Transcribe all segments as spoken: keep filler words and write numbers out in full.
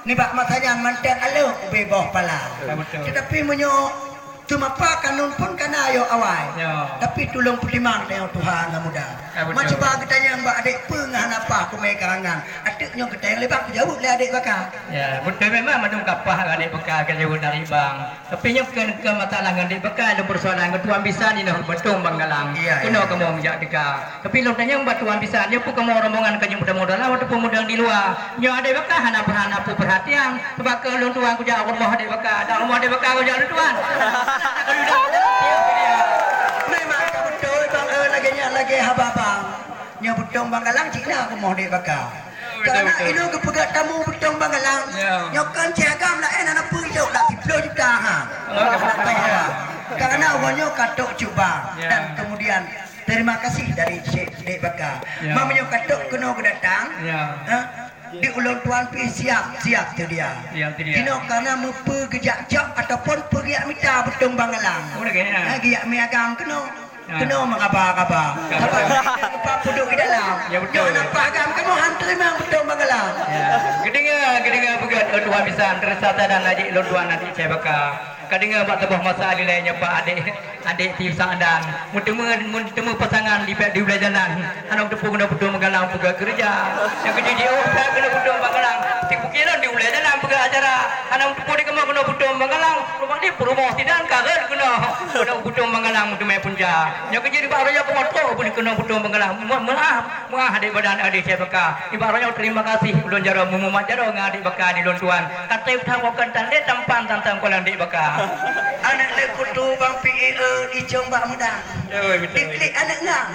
Nibak masa nyan mantong aleuh ubé boh pala. Ya, betul. Tetapi meunyoe teumapa kanun pun kana yoh awai. Ya. Tapi tulông peutimang tanyoe tuha nyang muda. Ya, betul. Cuba geutanyong bak adék peue ngon hana paih kumé karangan. Ateuk nyoe geutanyong lé bang, geujaweueb lé adék baka. Ya, betul memang mandum ka paih adék baka geujaweueb dari bang. Tapi nyoe keu, keu masalah ngon adék baka, ada persoalan ngon tuan bisan inoe Beutông Banggalang. Iya, iya. Keunoe kamoe meujak teuka. Tapi lôn tanyong bak tuan bisan, nyoe peue kamoe rombongan ka jeuet meutamong dalam ataupun meudong di luwa? Nyoe adék baka hana, hana peuperhatian, sabab keu lôn tuan kujak rumoh adék baka, dan rumoh adék baka kujak lôn tuan. Memang ka beutôi bang, eh, lagèe nyan lagèe haba bang. Nyoe Beutông Banggalang cit na rumoh adék baka. Betul, betul. Karena inoe geupeugah tamu Beutông Banggalang. Ya. Nyoe kan cit agam laén hana peue idok dak siplôh juta ha. Oh, betul, ya. Karena awak nyoe ka trôk cuba. Ya. Dan kemudian terima kasih dari Syekh Dek Baka. Ya. Meunyoe ka trôk keunoe geudatang, ya, ha, di ulôn tuan pih siap, siap tu dia. Siap tu dia. Keunoe karena meupeugeujak cok ataupun peugeujak mita Beutông Banggalang. Oh, lagèe nyan. Ha, geujak mi agam keunoe. Ya. Keunoe meuraba-raba. Ya. Sabab Pak puduk di dalam. Ya, betul. Nyoe nampak agam kamoe han teurimong Beutông Banggalang. Ya. Geudeungoe, geudeungoe beugöt, oh, tuan bisan, teurasa sadan adik lôn tuan adik cai baka. Ka deungoe bak saboh masa dilèe nyoe Pak adék. Adék ti Sa'dan, meuteumé, meuteumé pasangan di, di ulèe jalan. Hana teupeu keunoe Beutông Banggalang peugah keureuja. Nyang keujeuet jiôh that keunoe Beutông Banggalang. Ti pikiran di ulèe jalan peugah acara. Hana teupeu di kamoe keunoe Beutông Banggalang. Rumoh di peurumoh sidan ka rhot keunoe. Keunoe Beutông Banggalang meuteumé punca. Nyang keujeuet di bak raya kamoe trôk pun keunoe Beutông Banggalang. Meuah, meuah adék badan adék cai baka. Di bak raya terima kasih ulôn jaroe meumat jaroe ngon adék baka di lôn tuan. Ka trép that wakon tan lé tampan tantang kolang adék baka. Aneuk lé kutu Bang Pi, eh, icong bak muda. Betul, betul. Diklik aneuk ngang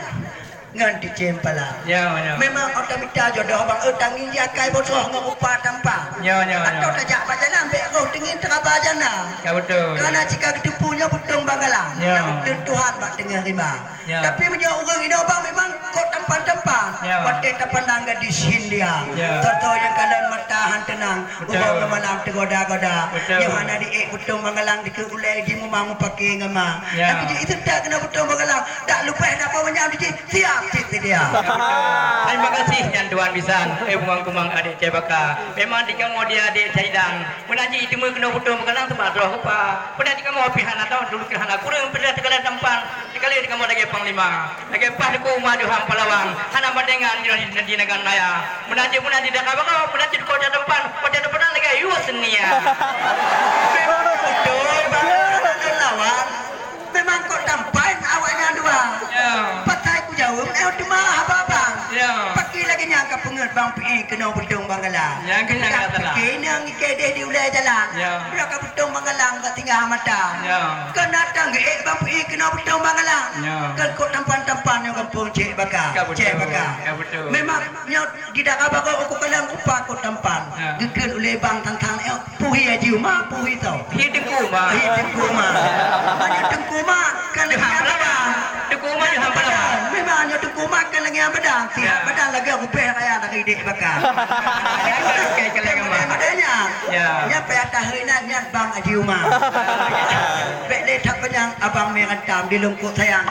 ngon cicém pala. Ya, ya. Memang oto mita jodoh bang, eh, tangieng ji akai bodoh ngon rupa tampan. Ya, ya, ya. Atau tajak bak jalan bèk roh teungieng teuraba jana. Ya, betul. Karena jika geuteupeue nyoe Beutông Banggalang. Ya. Nyang Tuhan bak teungoh rimba. Ya. Tapi meunyoe ureueng inoe bang memang kok tampan-tampan. Ya. Watèe tapandang gadis Hindia. Ya. Toto nyang kalon mata han teunang. Betul. Ubak malam teugoda-goda. Betul. Nyoe hana di ék Beutông Banggalang dikeue ulèe jimumang mupake ngon ma. Ya. Tapi jih itu tak keunoe Beutông Banggalang. Tak lupeh dak peumenyang jih siap cit dia. Ya, betul. Terima kasih nyan tuan bisan. Eh, bungong kumang adék cai baka. Memang di kamoe di adék cai dang. Meunan jih teumé keunoe Beutông Banggalang teuma droe rupa. Peudah di kamoe pih hana tahu dulu hana kureueng peudah teugalan tampan. Teugalan di kamoe lagèe panglima. Lagèe paih Teungku Umar Johan Palawang, hana bandingan di, di, di Nagan Raya. Meunan jih, meunan jih dak ka bagoe, meunan jih di kota tampan, kota tampan lagèe Yusnia. Memang beutôi bang, hana lawan. Memang kok tampan awak nyan dua. Ya. Patai kujaweueb, eh, teuma haba bang. Ya. Paki lagèe nyan ka peungeut bang Pi keunoe Beutông Banggalang. Ya, keunoe Banggalang. Paki nang iké deh di ulèe jalan. Ya. Udah ka Beutông Banggalang ka tinggai mata. Ya. Keunan tanggeuek bang Pi keunoe Beutông Banggalang. Ya. Kan kok tampan-tampan nyoe gampông cek baka. Ka beutôi. Cek baka. Ka beutôi. Memang nyoe di dara bagoe uku kalang kupa kok tampan. Ya. Geukheun ulèe bang tantang, eh, puhi Haji Uma, puhi tau. Hi Teungku Uma. Hi Teungku Uma. Hanya Teungku Uma kan lagi abang. Teungku Uma nyoe hamba lama. Memang nyoe Teungku Uma kan lagi abang. Sihat badan lagi rupèh raya dari dek baka. Oke, kalau yang apa? Adanya. Ya. Nyan payah tahu ingat nyan Bang Haji Uma. Bèk lé that panyang abang Mie Rantam di lungkuk sayang.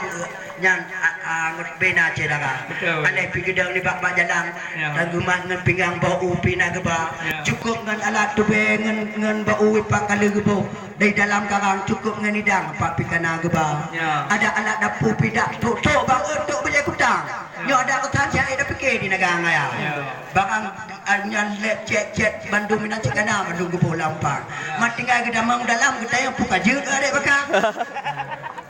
Nyan, a, a, ngon bina syedara. Betul. Anéh pi geudong nibak bak jalan. Ya. Dan geumat ngon pinggang bak u pih na geuba. Ya. Cukup ngon alat tubèe ngon, ngon bak u ipak kaleue geuboh. Dari dalam karang cukup ngon idang pak pih kana geuba. Ya. Ada alat dapu pih dak tok-tok bang eutok beujai kutang. Ya. Nyoe ada keutan cai dak pike di Naga Raya. Ya. Barang, a, nyan lep cet-cet bandum inan cit kana bandum geuboh lampang. Ya. Mat tinggai geudamong dalam geutanyong puka jeuet adek baka.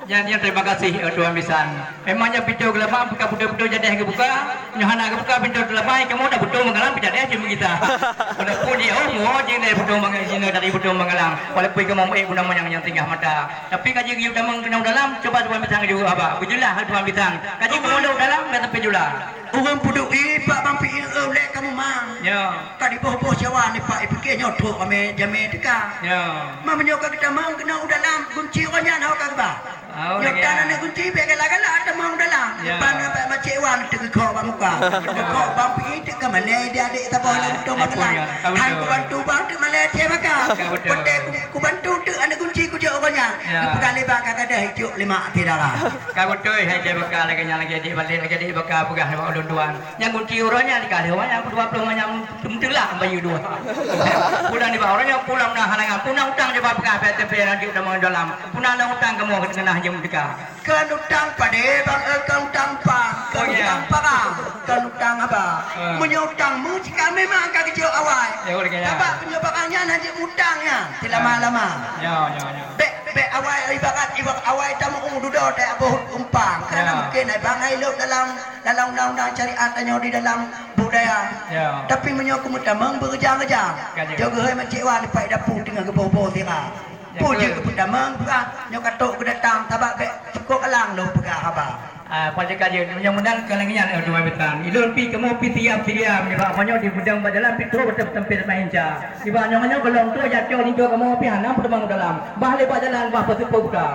Nyan, nyan terima kasih, eh, Tuan Bisan. Memang nyan pintoe geulabang, buka pintoe-pintoe jadeh geubuka. Nyoe hana geubuka pintoe geulabang, kamoe dah beutôi meugalang pih jadeh cit meugisa. Walaupun di, oh, mo jih dari beutôi meugalang, dari beutôi meugalang. Walaupun kamoe meuék guna manyang nyang tinggai mata. Tapi ka jih geuyue tamong keunoe dalam, cuba Tuan Bisan geujaweueb haba. Beujeulaih Tuan Bisan. Ka jih tamong dalam, ka sampai jula. Ureueng peuduek ié pak bang piéh, eh, lé kamoe ma. Ya. Ka diboh-boh cawan ié pak, ipike nyoe trok ramé jamé teuka. Ya. Ma meunyoe ka geutamong keunoe u dalam, gunci uroe nyan hana ka geuba. Oh, nyoe lagèe tan nyan. Aneuk gunci bèk galak-galak tamong dalam. Ya. Ban bèk macet wan teugeukok bak muka. Betul. Geukok bang piéh teuka malèe di adek saboh. Ah, lam beutôi ai pun magelang. Ya. Ah, betul. Han kubantu bang teuka malèe cit maka. Ya, betul. Kote ku, kubantu teuk aneuk gunci kujok uroe nyan. Ya. Geupeugah lé bang ka gadôh ijok lima ati dara. Ka beutôi hai cai baka lagèe nyan lagèe adik balek lagèe adik baka peugah lé bak Tuan, nyang gunci uroe nyan dikali, awak nyang dua puluh nyan meuteulah bayeue dua. Pulang nibak uroe nyan pulang na halangan. Puna utang coba peugah, biar teumpe lanjut dalam dalam. Puna na utang kamoe keu teungoh jeuem teuka. Kon utang padé, bang, eh, kon utang pang, kon Oh, ya. utang parang, kon utang haba. Ah. Meunyoe utang mu cika memang ka geujok awai. Ya, boleh kaya. Sabab meunyoe barang nyan hana jeuet mutang nyan, selama-lama. Ya, ya, ya. Bèk, bèk awai ibarat, ibarat awai tamu'ueng dudoe teuh boh umpang. Karena Ya. mungkin ai bang ai lôn dalam, dalam undang-undang syariat tanyoe di dalam budaya. Ya. Tapi meunyoe keu meutamong beureuja-reuja. Kan, ya. Jok geuhôi Mak Cik Wan dipat dapu teungoh geuboh-boh sira. Ya, Peue betul. jeuet keu meutamong peugah nyoe ka trok geudatang sabab bèk cukôp alang lôn peugah haba. Ah, pajan ka jeuet, nyang meunan ka lagèe nyan, eh, Tuan Bisan. Ilôn pi kamoe pi siap-siap nibak meunyoe di gudang bak jalan pi trok beutôi tampil main ca. Nibak nyoe, nyoe golom trok jak cok ninggoe kamoe pi hana peutamong dalam. Bah lé bak jalan, bah peuteupeu buka.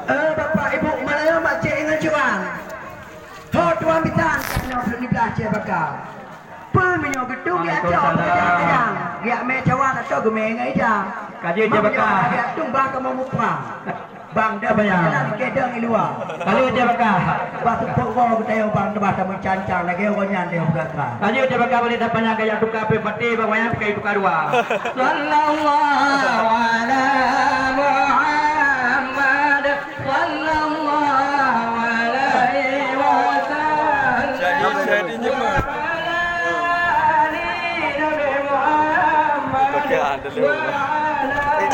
Eh, Bapak Ibu Malaya, Mak Cik ngon Cuan. Ho Tuan Bisan, nyoe peuet belas cek baka. Peue meunyoe geutung giak cok Waalaikumsalam. Giak mè cawan atau geumè ngon ija. Ka jeuet, Mak, Cek Baka. Meunyoe giak tung bah kamoe muprang. Bang, dah Apa ya? Jalan ke dong di luwa. Ka jeuet, Cek Baka. Bah seupôt roh geutayong bang, bah tameucancang lagèe ureueng nyan dia peugah. Ka jeuet, Cek Baka, boleh dah panyang gaya tukar peuet baté, bang wayang kai tukar dua. Sallallahu ala Muhammad. Sallallahu alaihi wasallam. Jadi, jadi jemaah. Wa ala ali Nabi Muhammad. Okey, ada dulu. Wa ala ali